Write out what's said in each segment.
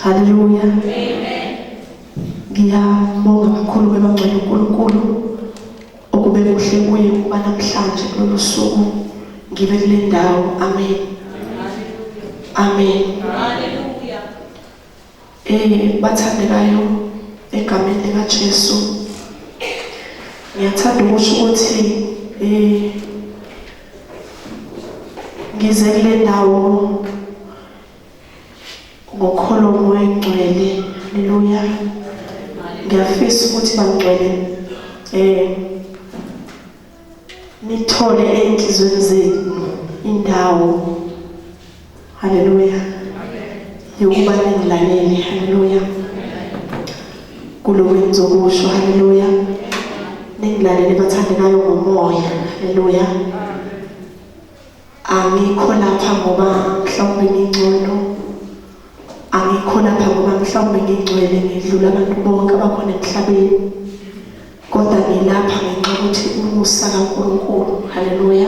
Haleluya. Amen. Ngiyabonga kakhulu kwebangcwele uNkulunkulu okube kuhle kuye ukuba namhlanje kulolu suku ngibe kule ndawo. Amen. Amen. Hallelujah. Bathandekayo egameni lika Jesu. Ngiyathanda ukusho ukuthi ngize kule ndawo ngokholo uMoya oNgcwele. Haleluya. Ngiyafisa ukuthi bangcwele nithole enhlizweni zenu indawo. Haleluya. Yokuba ningilalele. Haleluya. Kulokhu engizokusho. Haleluya. Ningilalele bathandekayo ngomoya. Haleluya. Angikho lapha ngoba mhlawumbe ngingcono. Angikho lapha ngoba mhlawumbe ngingcwele ngidlula abantu bonke abakhona emhlabeni. Kodwa ngilapha ngenxa yokuthi umusa kaNkulunkulu, haleluya,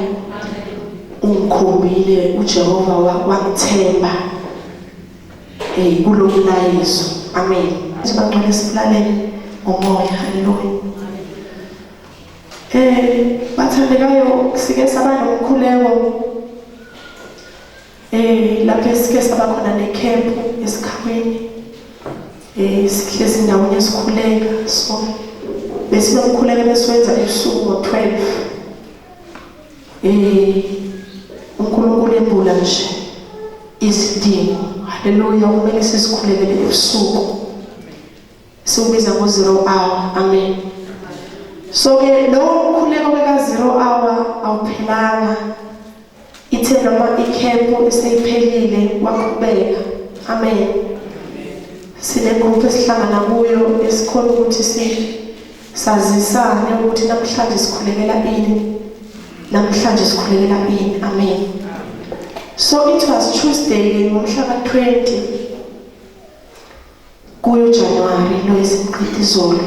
ungikhombile uJehova wangithemba kulo mlayezo. Amen. Sibangcwele silalele ngomoya, haleluya. Bathandekayo sike saba nomkhuleko lapho esike saba khona necamp esikhaweni, sihlezi ndawonye sikhuleka. So besinomkhuleko besiwenza ebusuku ngo-12. uNkulunkulu embula nje isidingo. Haleluya, kumele sisikhulekele ebusuku. Siwubiza ngo-0 hour. Amen. So ke lowo mkhuleko ka-0 hour awuphelanga. Ithe noma ikhempu iseyiphelile waqhubeka. Amen. Sine group esihlangana kuyo esikhona ukuthi sazisane ukuthi namhlanje sikhulekela ini. Namhlanje sikhulekela ini. Amen. So it was Tuesday ngomhla ka-20 kuyo January lo esimqeda izolo,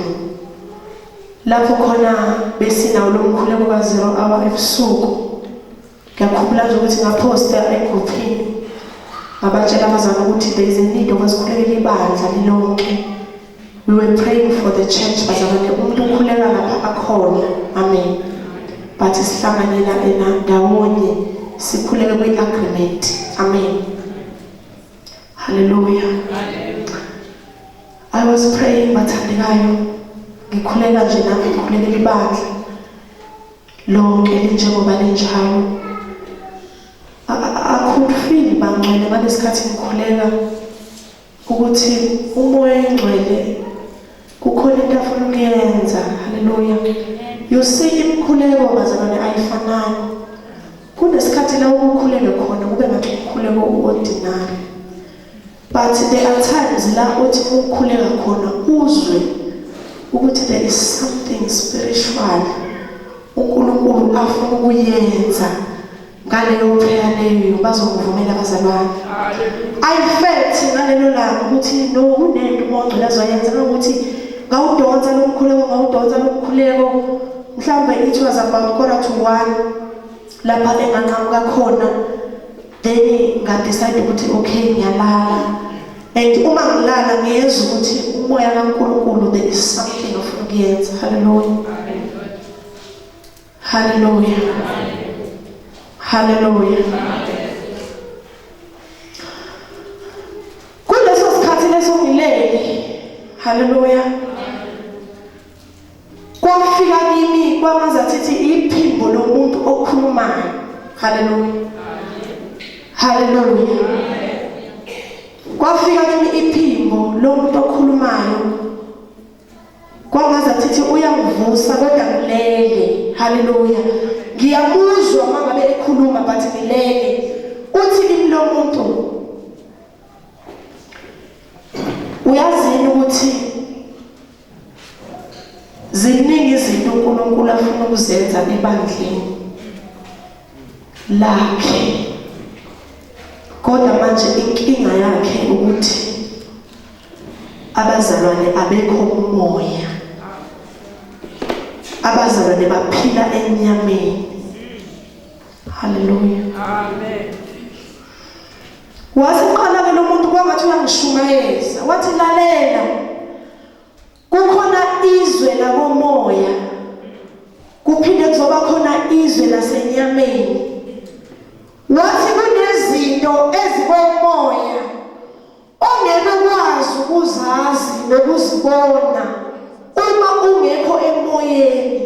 lapho khona besinawo lo mkhuleko ka-0 hour ebusuku. Ngiyakhumbula nje ukuthi ngaphosta egruphini ngabatshela abazalwane ukuthi there is a need yokuba sikhulekele ibandla lilonke. We were praying for the church bazalwane, umuntu ukhuleka lapha akhona. Amen. But sihlanganyela ena ndawonye sikhuleke kwi-agreement. Amen. Hallelujah. I was praying bathandekayo, ngikhuleka nje nami ngikhulekela ibandla lonke linjengoba linjalo. I could feel bangcwele ngalesikhathi ngikhuleka ukuthi uMoya oNgcwele kukhona into afuna ukuyenza. Haleluya. You see, imikhuleko bazalwane ayifanani. Kunesikhathi la ukukhuleke khona kube ngathi umkhuleko u-ordinary, but there are times la othi ukukhuleka khona uzwe ukuthi there is something spiritual uNkulunkulu afuna ukuyenza ngaleyo prayer leyo. Bazokuvumela abazalwane. I felt ngalelo langa ukuthi no, kunento uMoya oNgcwele azoyenza, ngokuthi ngawudonsa lo mkhuleko, ngawudonsa lo mkhuleko. Mhlawumbe it was about 12:45 lapha enganqamuka khona. Then ngadecide ukuthi okay, ngiyalala, and uma ngilala ngiyezwa ukuthi umoya kaNkulunkulu, there is something ofuna ukuyenza. Hallelujah, hallelujah, hallelujah. Kuleso sikhathi leso ngilele, hallelujah, kwafika kimi kwangazathi iphimbo lomuntu okhulumayo. Hallelujah, hallelujah. Kwafika kimi iphimbo lomuntu okhulumayo, kwangazathi uyangivusa kodwa ngilele. Haleluya. Ngiyamuzwa mangabe ekhuluma but ngilele. Uthi kimi lo muntu, uyazini ukuthi ziningi izinto uNkulunkulu afuna ukuzenza ebandleni lakhe, kodwa manje inkinga yakhe ukuthi abazalwane abekho kumoya, abazalwane baphila enyameni. Haleluya. Amen. Wasiqala ke lo muntu kwangathi uyangishumayeza. ukuzibona uma ungekho emoyeni.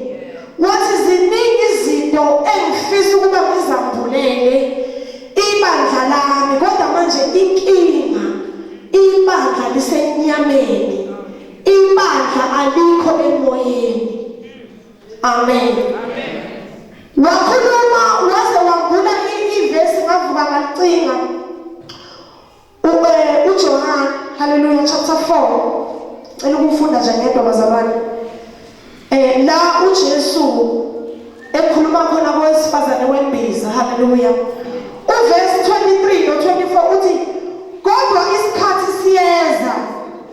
Wathi ziningi izinto engifisa ukuba ngizambulele ibandla lami, kodwa manje inkinga ibandla lisenyameni, ibandla alikho emoyeni. Amen. Wakhuluma waze wangula ivesi ngavuka ngalicinga. UJohane, haleluya, chapter 4. Cela ukufunda nje ngedwa bazalwane. La uJesu ekhuluma khona kowesifazane wembiza, haleluya. Uverse 23 no 24 uthi kodwa isikhathi siyeza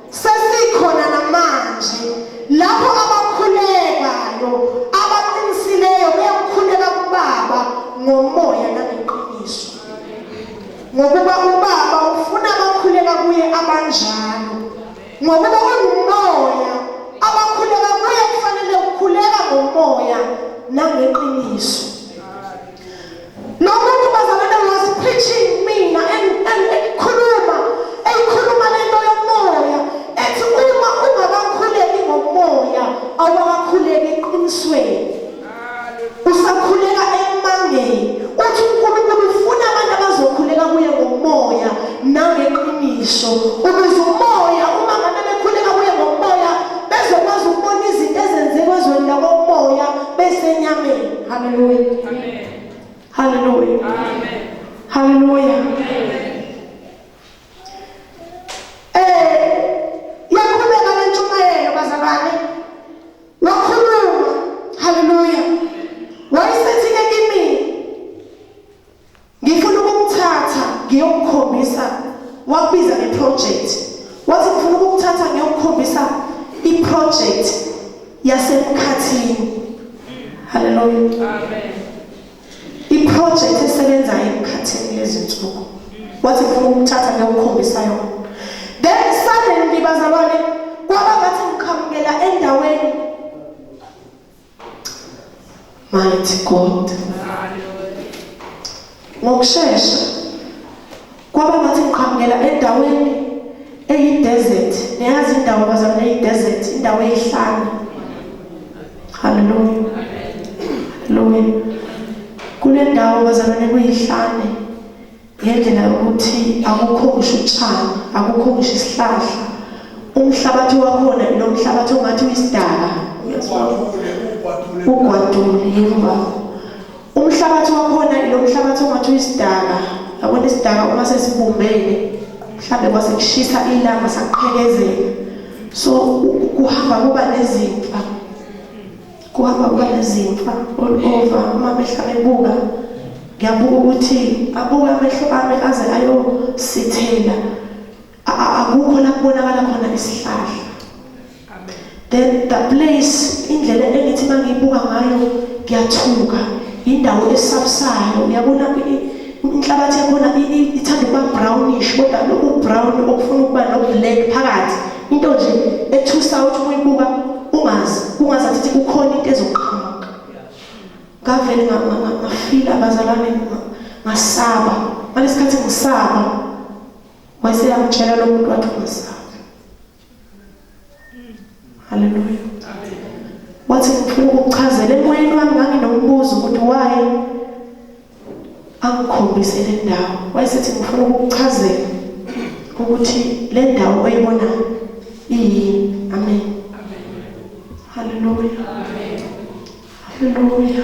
sesikhona namanje lapho abakhulekayo abaqinisileyo beyokhuleka kuBaba ngomoya nangeqiniso. Ngokuba uBaba ufuna abakhuleka kuye abanjalo. Ngokuba ungumoya, abakhuleka kuye kufanele ukukhuleka ngomoya nangeqiniso. Lo muntu bazalwane was preaching mina ekhuluma eyikhuluma lento yomoya ethi uma ungakakhuleki ngomoya awukakhuleki eqinisweni. Usakhuleka emangeni. Uthi uNkulunkulu ufuna abantu abazokhuleka kuye ngomoya nangeqiniso. Ukuze umoya uma ngabe bekhuleka kuye ngomoya bezokwazi ukubona izinto ezenzeka ezweni lakomoya besenyameni. Haleluya. Amen. Haleluya. Amen. Haleluya. Amen. Yaqhubeka le ntshumayelo bazalwane. Wakhuluma, haleluya. Wayesethi-ke kimi, ngifuna ukukuthatha ngiyokukhombisa, wakubiza ngeproject. Wathi ngifuna ukukuthatha ngiyokukhombisa iproject yasemkhathini. Haleluya. Amen. Iproject esebenzayo emkhathini lezinsuku. Wathi ngifuna ukuthatha ngiyokukhombisa yona. Then suddenly bazalwane kwaba ngathi ngiqhamukela endaweni. Mighty God. Ngokushesha kwaba ngathi ngiqhamukela endaweni eyi-desert. Niyazi indawo bazalwane eyi-desert, indawo eyihlane. Hallelujah. Hallelujah. Kule ndawo bazalwane kuyihlane ngendlela yokuthi akukho ngisho utshani, akukho ngisho isihlahla. Umhlabathi wakhona ilo mhlabathi ongathi uyisidaka. Ugwadule, yebo baba. Umhlabathi wakhona ilo mhlabathi ongathi uyisidaka. Yabona isidaka uma sesibumbene mhlambe kwase kushisa ilanga saqhekezeka. So kuhamba kuba nezimfa. Kuhamba kuba nezimfa all over uma amehlo ebuka. Ngiyabuka ukuthi abuka amehlo ami aze ayosithela. Akukho la kubonakala khona isihlahla. Then the place indlela engithi mangiyibuka ngayo ngiyathuka, indawo esabisayo. Uyabona inhlabathi yakhona ithanda ukuba brownish, kodwa lokhu brown okufuna ukuba no black phakathi. Into nje ethusa ukuthi uyibuka ungazi, kungazathi kukhona into ezoqhamuka. Ngavele ngafila bazalwane, ngasaba. Ngalesikhathi ngisaba wayeseyangitshela lo muntu wathi ungasabi. Haleluya. Wathi ngifuna ukukuchazela emoyeni wami nganginombuzo ukuthi why angikhombise le ndawo. Wayesethi ngifuna ukukuchazela ukuthi le ndawo oyibonayo iyini. Amen. Haleluya. Haleluya.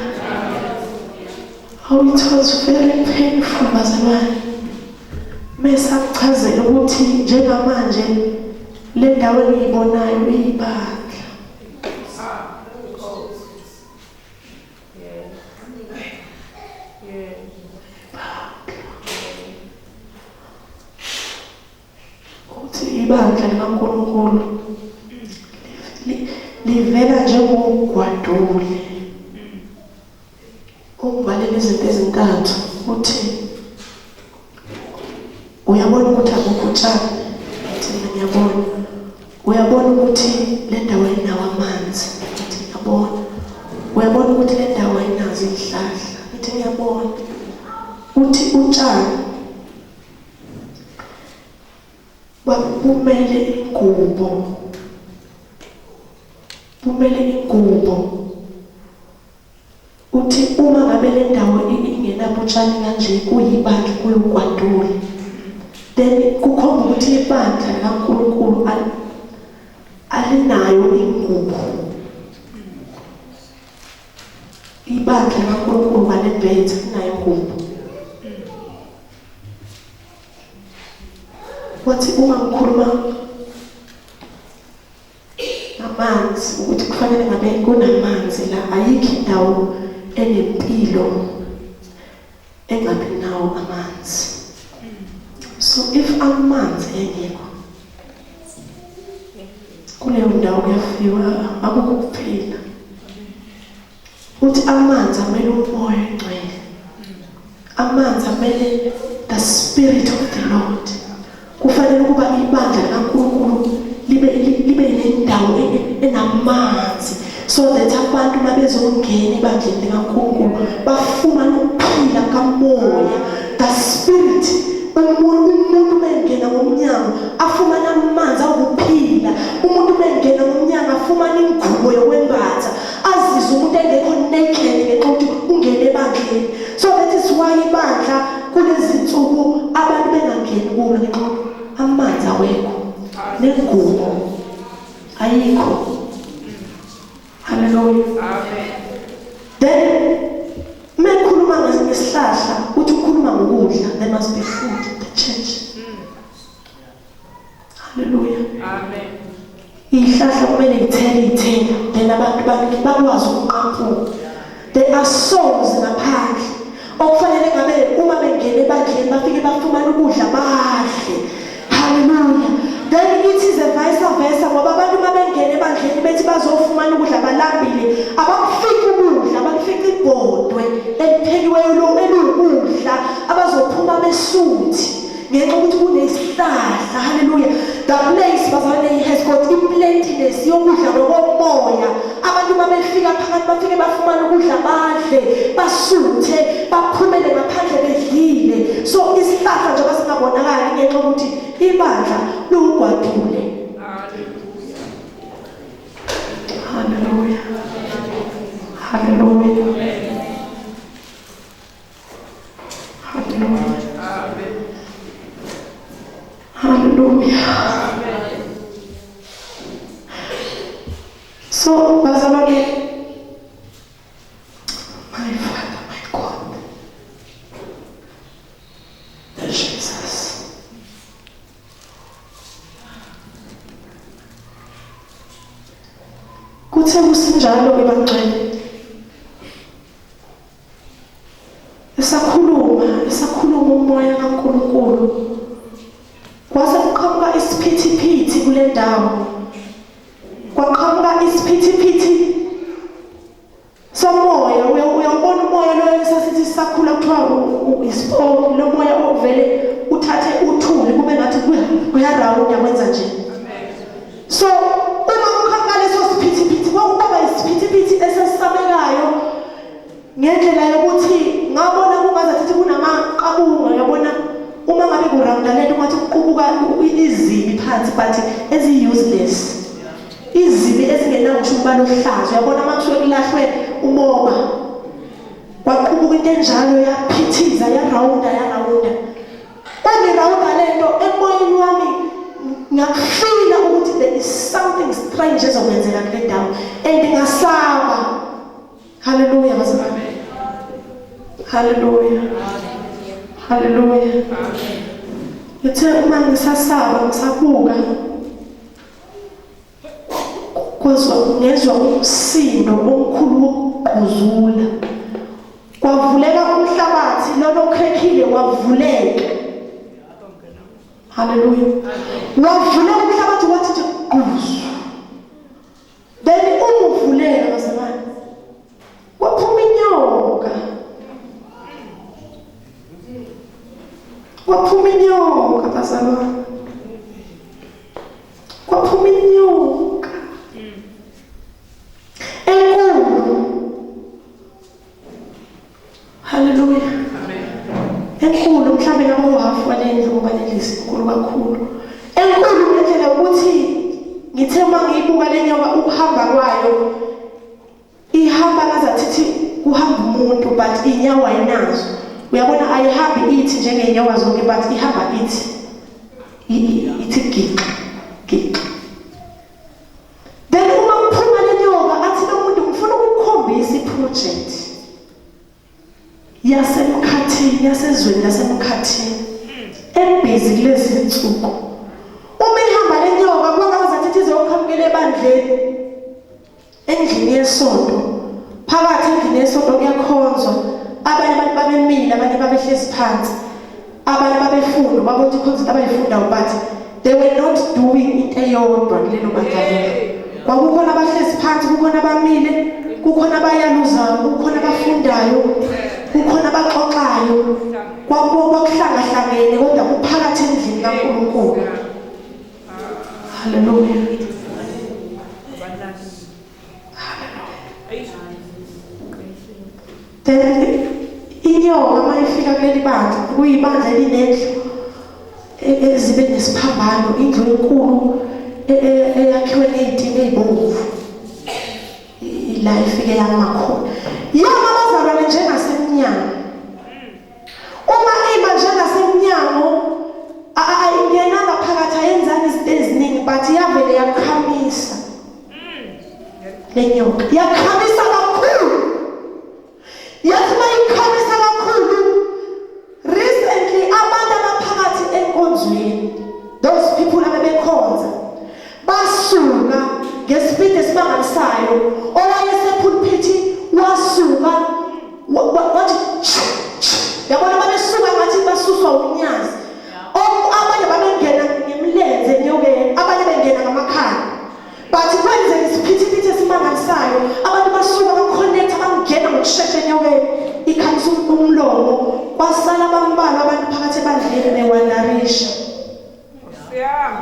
Oh, it was very painful bazalwane. Mese akuchazela ukuthi njengamanje le ndawo engiyibonayo iyibandla. Uthi ibandla likaNkulunkulu livela njengogwadule. Ungibhalela izinto ezintathu uthi uyabona ukuthi akukho utshani, ngithi mina ngiyabona. Uyabona ukuthi le ndawo ayinawo amanzi, ngithi ngiyabona. Uyabona ukuthi le ndawo ayinazo izihlahla, ngithi ngiyabona. Uthi utshani babumele ingubo. Bumele ingubo. Uthi uma ngabe le ndawo ingenabutshani kanje kuyibandla kuyugwadule. Then kukhomba ukuthi ibandla likaNkulunkulu alinayo ingubo. Ibandla likaNkulunkulu alembethe alinayo ingubo. Wathi uma ngikhuluma amanzi ukuthi kufanele ngabe kunamanzi la, ayikho indawo enempilo engabi nawo amanzi. So if amanzi engekho kuleyo ndawo kuyafiwa, akukho ukuphila. Uthi amanzi amele umoya ongcwele, amanzi amele the spirit of the Lord. Kufanele ukuba ibandla likaNkulunkulu libe nendawo enamanzi so that abantu mabezongena ebandleni likaNkulunkulu bafumane ukuphila kamoya, the spirit. Umuntu mengena ngomnyango afumane amanzi awukuphila. Umuntu mengena ngomnyango afumane ingubo yokwembatha, azizwe umuntu engekho naked ngenxa yokuthi ungene ebandleni. So that is why ibandla kulezi nsuku abantu bengangeni kulo, ngenxa yokuthi amanzi awekho nengubo ayikho. Haleluya, Amen. Then mekhuluma ngesihlahla uthi ukhuluma ngokudla. There must be food in the church. Haleluya. Amen. Ihlahla kumele ithele ithelo, then abantu bakwazi ukunqampuka. There are souls ngaphandle okufanele ngabe uma bengena ebandleni bafike bafumane ukudla badle. Haleluya. Then it is a vice versa, ngoba abantu uma bengena ebandleni bethi bazofumana ukudla balambile, abakufiki ukudla, bakufica ibhodwe eliphekiweyo lo eliwukudla, abazophuma besuthi ngenxa yokuthi kunesihlahla. Haleluya. The place, bazalwane, has got i-plentiness yokudla ngokomoya. Abantu uma befika phakathi bafike bafumane ukudla badle, basuthe, baphumele ngaphandle bedlile. So isihlahla njengoba singabonakali ngenxa yokuthi ibandla liwugwadule. Haleluya, haleluya, haleluya, haleluya. So bazalwane, my Father, my God, Jesus, kuthe kusinjalo ke bangcwele, esakhuluma umoya kaNkulunkulu, kwase kuqhamuka isiphithiphithi kule ndawo, kwaqhamuka isiphithiphithi somoya. Uyawubona umoya loyo esasithi sisakhula kuthiwa isipoki, lo moya ovele uthathe uthuli kube ngathi kuyarawunda, kwenza nje. So uma kuqhamuka leso siphithiphithi, kwakuba isiphithiphithi esesabekayo ngendlela yokuthi ngabona kungazathi kunamaqabunga. Uyabona uma ngabe kurawunda lento ngathi kuqubuka izibi phansi, but ezi-useless, izibi ezingenawo ngisho umbala ohlaza. Uyabona uma kusuke kulahlwe umoba, kwaqubuka into enjalo, yaphithiza, yarawunda, yarawunda. Uma irawunda lento, emoyeni wami ngakufila ukuthi there is something strange ezokwenzeka kule ndawo and ngasaba. Haleluya bazalwane, haleluya, haleluya. Ngithe uma ngisasaba ngisabuka, kwezwa ngezwa umsindo omkhulu wokugquzula, kwavuleka umhlabathi lona okhekhile, wavuleka. Haleluya. Wavuleka umhlabathi, wathi nje gquzu. Then uma uvuleka bazalwane, kwaphuma inyoka, kwaphuma inyoka bazalwane, kwaphuma inyoka enkulu. Haleluya. Enkulu mhlawumbe ngaba uhafu walendlu, ngoba lendlu inkulu kakhulu, enkulu ngendlela yokuthi ngithe Ngithe uma ngiyibuka le nyoka ukuhamba kwayo ihamba ngazathi kuhamba umuntu, but inyawo ayinazo. Uyabona, ayihambi ithi njengenyawo zonke, but ihamba ithi ithi giqa giqa. Then uma kuphuma le nyoka, athi lo muntu, "Ngifuna ukukukhombisa iproject yasemkhathini, yasezweni lasemkhathini ebhizi kulezi insuku." Uma ihamba le nyoka, kwangazathi izoqhamukela ebandleni, endlini yesonto. Phakathi endlini yesonto kuyakhonzwa, abanye abantu babemile, abanye babehlezi phansi, abanye babefunda, babona ukuthi khona izinto abayifundayo, but they were not doing into eyodwa kulelo bandla lelo. Kwakukhona abahlezi phansi, kukhona abamile, kukhona abayaluzayo, kukhona abafundayo, kukhona abaxoxayo. Kwakuhlangahlangene, kodwa kuphakathi endlini kaNkulunkulu. Haleluya, haleluya. Then inyoka mayifika kuleli bandla, kuyibandla elinendlu ezibe nesiphambano, indlu enkulu eyakhiwe ngey'tini ey'bomvu. Ila ifike yama khona, yama abazalwane njengasemnyango. Uma ima njengasemnyango, ayingenanga phakathi, ayenzanga izinto eziningi, but yavele yakhamisa le nyoka, yakhamisa kakhulu. Yathi mayikhamisa kakhulu, recently abantu abaphakathi enkonzweni, those people abebekhonza, basuka ngespeed esimangalisayo. Owayesepulpit wasuka, wathi yabona, babesuka ngathi basuswa unyazi. Abanye babengena ngemilenze enyokeni, abanye bengena ngamakhanda, but kwenzeka isiphithiphithi esimangalisayo. Abantu basuka, baconnecta, bangena ngokushesha enyokeni, ikhamisa umlomo. Kwasala bambalwa abantu phakathi ebandleni bewonderisha.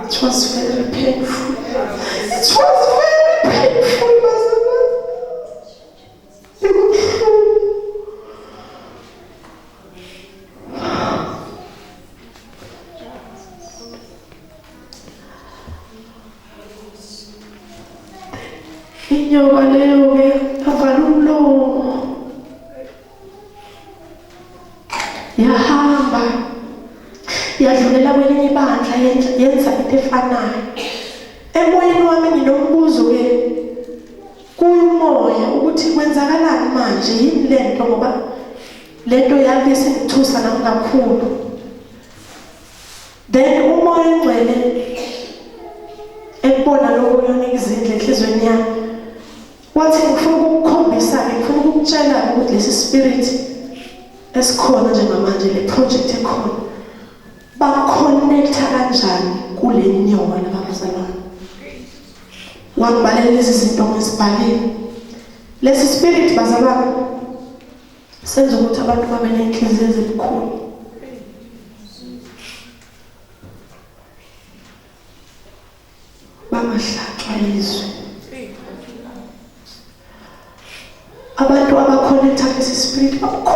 It was very painful. It was very painful, bazalwane. Bekubuhlungu. Inyoka leyo-ke avala umlomo, yahamba, yadlulela kwelinye ibandla, yenza into efanayo. Emoyeni wami nginombuzo-ke kuyomoya ukuthi kwenzakalani manje, yini lento, ngoba lento yabe sengithusa nami kakhulu. Then uMoya oNgcwele ekubona lokho kuyonika izindlu enhliziyweni yami, wathi, "Ngifuna ukukukhombisa-ke, ngifuna ukukutshela ukuthi lesi spirit esikhona njengamanje, le project ekhona, baconnecta kanjani kule nyoka laba bazalwane." Wangibalela lezi zinto ngizibhalile. Lesi spirit, bazalwane, senza ukuthi abantu babe nenhliziyo ezibukhulu, bangahlatshwa izwi. Abantu abaconnecta kulesi spirit babukhulu.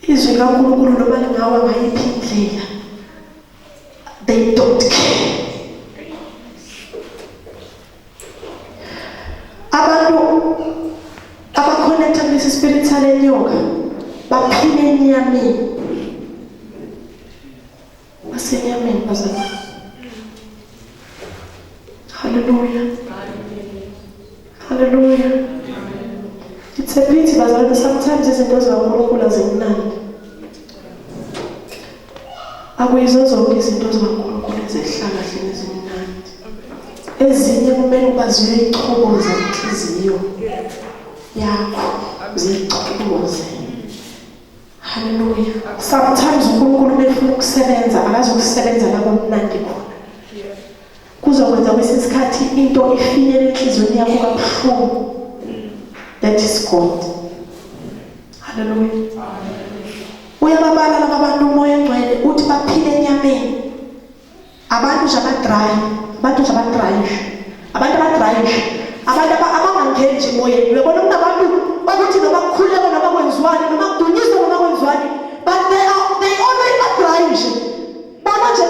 Izwi likaNkulunkulu noma lingawa ngayiphi indlela, they don't care. Abantu abaconnecta kulesi spirit sale nyoka baphila enyameni, basenyameni, bazalwane. Haleluya, haleluya. It's a pity, bazalwane, sometimes izinto zikaNkulunkulu azimnandi. Akuyizo zonke izinto zikaNkulunkulu ezehla kahle nezimnandi. Ezinye kumele ukuba ziyoyichoboza inhliziyo yakho, ziyichoboze. Haleluya. Sometimes uNkulunkulu befuna ukusebenza, akazokusebenza la kumnandi khona. Kuzokwenza kwesinye isikhathi into ifinyele enhliziyweni yakho kabuhlungu. That is God. Haleluya. Uyababala laba bantu uMoya oNgcwele, uthi baphile enyameni. Abantu nje abadry, abantu nje abadry nje, abantu abadry nje, abantu abangangeni nje emoyeni. Uyabona, kunabantu okuthi noma kukhulekwa, noma kwenziwani, noma kudunyiswa, noma kwenziwani, but they always badry nje, bona nje.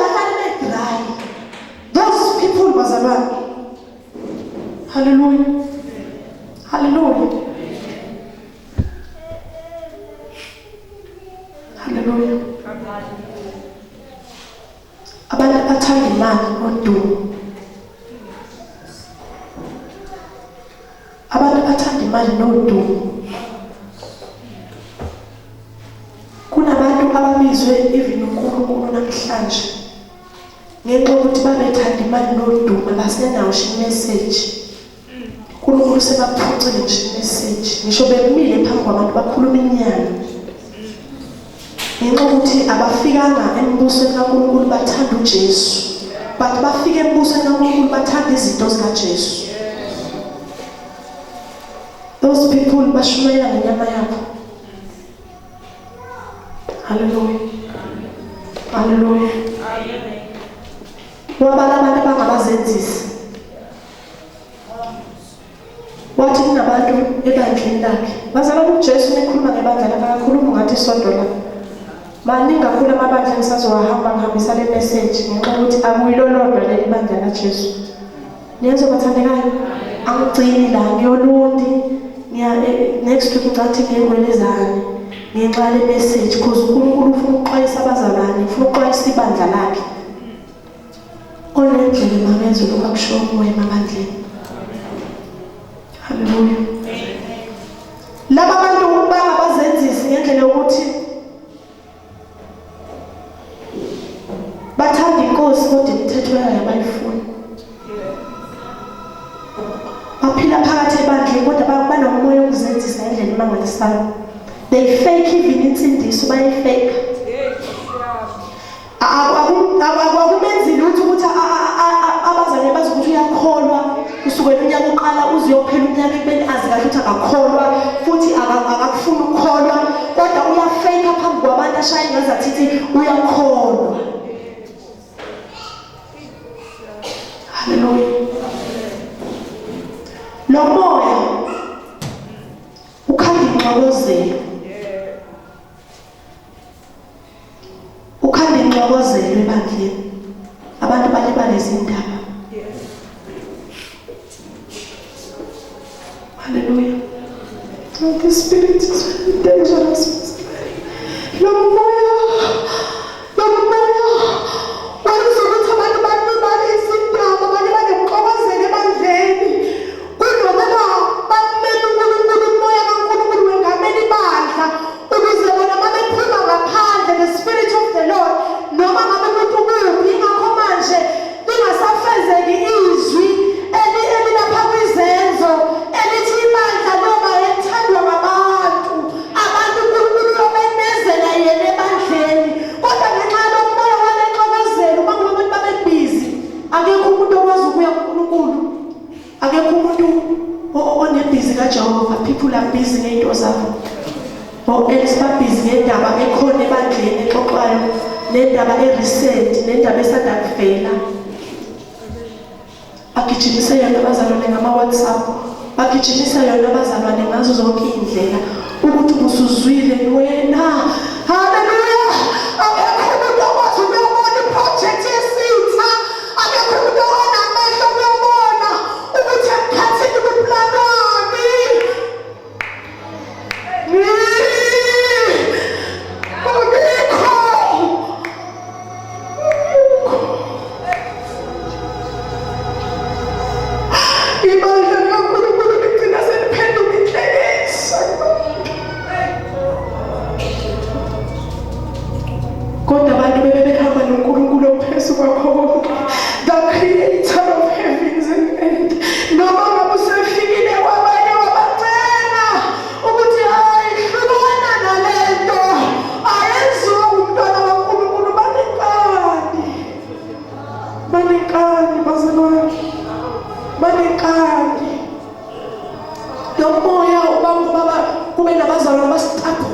Abantu abathanda imali nodumo. Abantu abathanda imali nodumo. Kunabantu ababizwe even uNkulunkulu namhlanje ngenxa yokuthi babethanda imali nodumo basenawo message. uNkulunkulu sebaphucile ngisho imessage ngisho bemile phambi kwabantu bakhuluma inyama ngenxa yokuthi abafikanga embusweni kaNkulunkulu bathanda uJesu but bafike embusweni kaNkulunkulu bathanda izinto zikaJesu. Those people bashumayela ngenyama yabo. Hallelujah, hallelujah. Wabala abantu abangabazenzisi. Wathi kunabantu ebandleni lakhe. Bazalwane uJesu mekhuluma ngebandla lakhe akakhuluma ngathi isonto la. Maningi kakhulu amabandla engisazowahamba ngihambisa le message ngenxa yokuthi akuyilo lodwa leli bandla laJesu. Niyezwa bathandekayo? Angigcini la ngiyolundi ngiya next week ngicathi ngiyengwelezane ngenxa le message because uNkulunkulu ufuna ukuxwayisa abazalwane, ufuna ukuxwayisa ibandla lakhe. Onendlebe makezwe lokhu akushoyo uMoya emabandleni. Haleluya. Laba bantu bangabazenzisi ngendlela yokuthi bathanda inkosi kodwa imithetho yayo abayifuni. Baphila phakathi ebandleni kodwa banomoya wokuzenzisa ngendlela emangalisayo. They fake even insindiso bayifake. Akumenzi lutho ukuthi abazalwane bazi ukuthi uyakholwa kusukela unyaka uqala uze uyophela unyaka ekubeni azi kahle ukuthi akakholwa futhi akakufuni ukukholwa kodwa uyafake phambi kwabantu ashaye ngazathi uyakholwa. Haleluya. Lo moya ukhanda inxokozelo. Ukhanda inxokozelo ebandleni. Abantu balibala izindaba. Hallelujah. Oh, the spirit is very dangerous. Lo moya, lo moya wenza ukuthi abantu balibale izindaba, balibale ukuxokozela ebandleni. Kunokuba bameme uNkulunkulu, umoya kaNkulunkulu wengamela ibandla ukuze bona mabephuma ngaphandle the spirit of the Lord noma ngabe umuntu ukuphi. Ingakho manje lingasafezeki izwi elilapha kwizenzo elithi ibandla noma elithandwa ngabantu, abantu uNkulunkulu uyobenezela yena ebandleni. Kodwa ngenxa yalomoya walenxokozelo, uma ngabe abantu babebhizi, akekho umuntu okwazi ukuya kuNkulunkulu, akekho umuntu onebhizi kaJehova. People are busy ngey'nto zabo or else babhizi ngendaba ekhona ebandleni exoxwayo, nendaba e-recent, nendaba esanda kuvela. Bagijimise yona abazalwane ngama-WhatsApp, bagijimisa yona abazalwane ngazo zonke iy'ndlela ukuthi ubusuzwile wena. Haleluya. Akekho umuntu okwazi ukuyobona iproject yesitha, akekho umuntu onamehlo okuyobona ukuthi emkhathini kuplanwani. Akekho. Ibandla likaNkulunkulu ligcina seliphenduka inhlekisa. Kodwa abantu bebe behamba noNkulunkulu ophezu kwakho konke, the creator of heavens and earth. Noma ngabe usefikile kwabanye wabancenga ukuthi hayi, hlukana nalento ayenziwa ngumntwana kaNkulunkulu, banenkani, banenkani bazalwane, banenkani. Lo moya ubanga ubaba kube nabazalwane abasitaphu.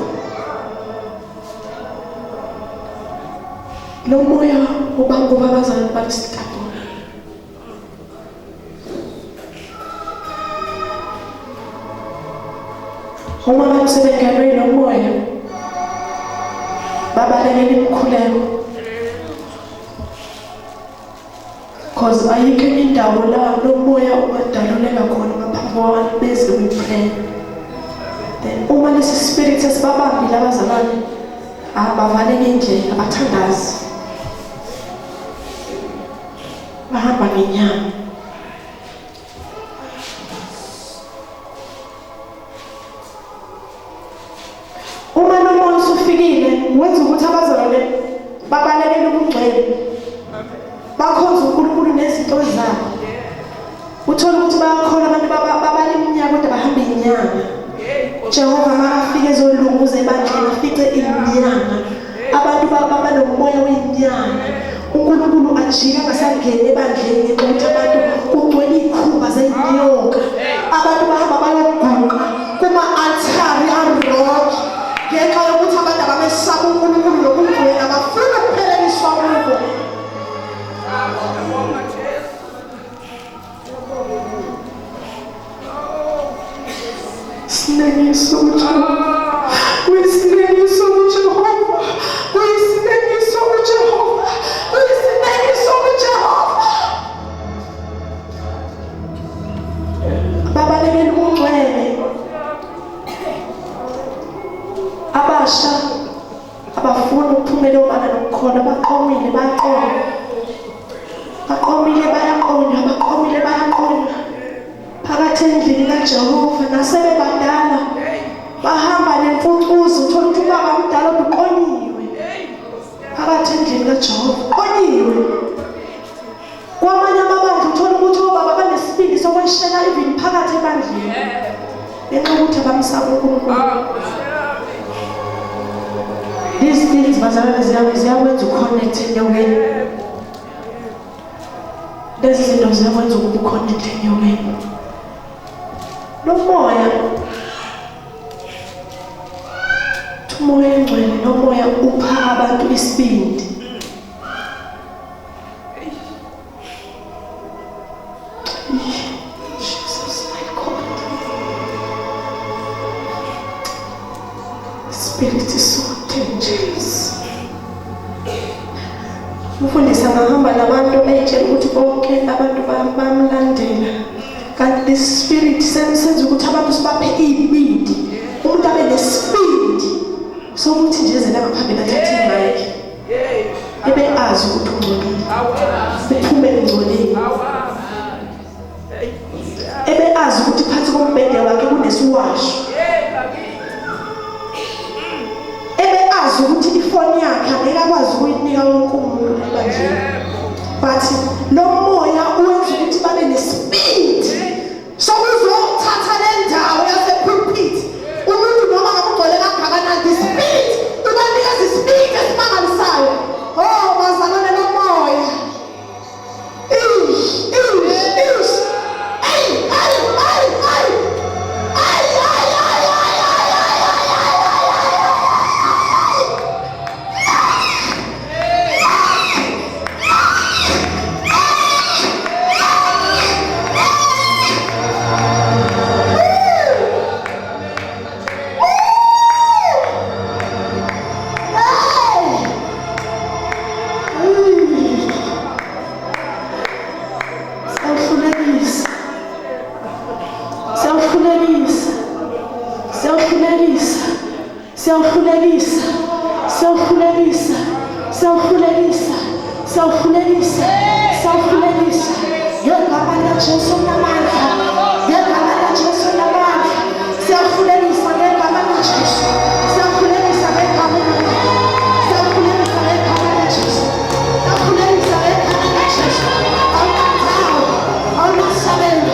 Lo moya ubanga ubaba abazalwane babesitaphu. Uma abantu sebengenwe yilo moya babalekela imikhuleko, cause ayikho enye indawo la lo moya ungadaluleka khona ngaphambi kwabantu beze kwi-prayer. Then uma lesi spirit esibabambile abazalwane Abavaleke indlela, bathandazi. Bahamba ngenyama. Uma lo moya usufikile wenza ukuthi abazalwane babalekele ubungcwele, bakhonze uNkulunkulu nezinto zabo. Uthola ukuthi bayakholwa abantu, babala iminyaka kodwa bahamba inyanga. Jehova makafike ezolunguza ebandleni afice inyanga, abantu banomoya wenyanga. uNkulunkulu ajike angasangeni ebandleni ngenxa yokuthi abantu kugcwele iy'khumba zey'nyoka. Abantu bahamba bayoguqa kuma-altari a-wrong ngenxa yokuthi abantu abamesaba uNkulunkulu nokugcwele, abafuni ukupheleliswa kubo. Sinengiso kuJehova, kuyisinengiso kuJehova, kuyisinengiso kuJehova, kuyisinengiso kuJehova. Babalekela ubungcwele abasha, abafuni ukuphumela obala nokukholwa, baqomile bayaqoma, baqomile bayaqonywa, baqomile bayaqonywa phakathi endlini kaJehova. Nasebebadala bahamba nemfucuza, uthola ukuthi ubaba mdala uqonyiwe phakathi endlini kaJehova, qonyiwe. Kwamanye amabandla uthola ukuthi obaba banesibindi sokweshela even phakathi ebandleni ngenxa yokuthi abamsaba uNkulunkulu. These things, bazalwane, ziyakwenza uconnect enyokeni. Lezi zinto ziyakwenza ukuba uconnect enyokeni. Lo moya, umoya engcwele, lo moya upha abantu isibindi. Jesus, my God. Spirit is so dangerous. Umfundisi angahamba nabantu eyitshela ukuthi bonke abantu bamlandela, kanti this spirit senza ukuthi abantu sibaphe iy'bindi, umuntu abe nesibindi sokuthi nje ezela ngaphambili athathe imayikhi ebe azi ukuthi ungcolile, uphume engcolile, ebe azi ukuthi phansi kombhede wakhe kunesiwasho, ebe azi ukuthi ifoni yakhe angeke akwazi ukuyinika wonke umuntu ebandleni, but lo moya uwenza ukuthi babe nesibindi sokuzothatha le ndawo yasepulpit. Umuntu noma ngabe ugcwele kangakanani, the spirit ubanikeza isibindi esimangalisayo. Oh bazalwane, lomoya, ish ish ish, ay ay ay ay ay ay ay ay ay ay ay ay ay. Siyawuhlulekisa, siyawuhlulekisa, siyawuhlulekisa, siyawuhlulekisa, siyawuhlulekisa, siyawuhlulekisa, siyawuhlulekisa.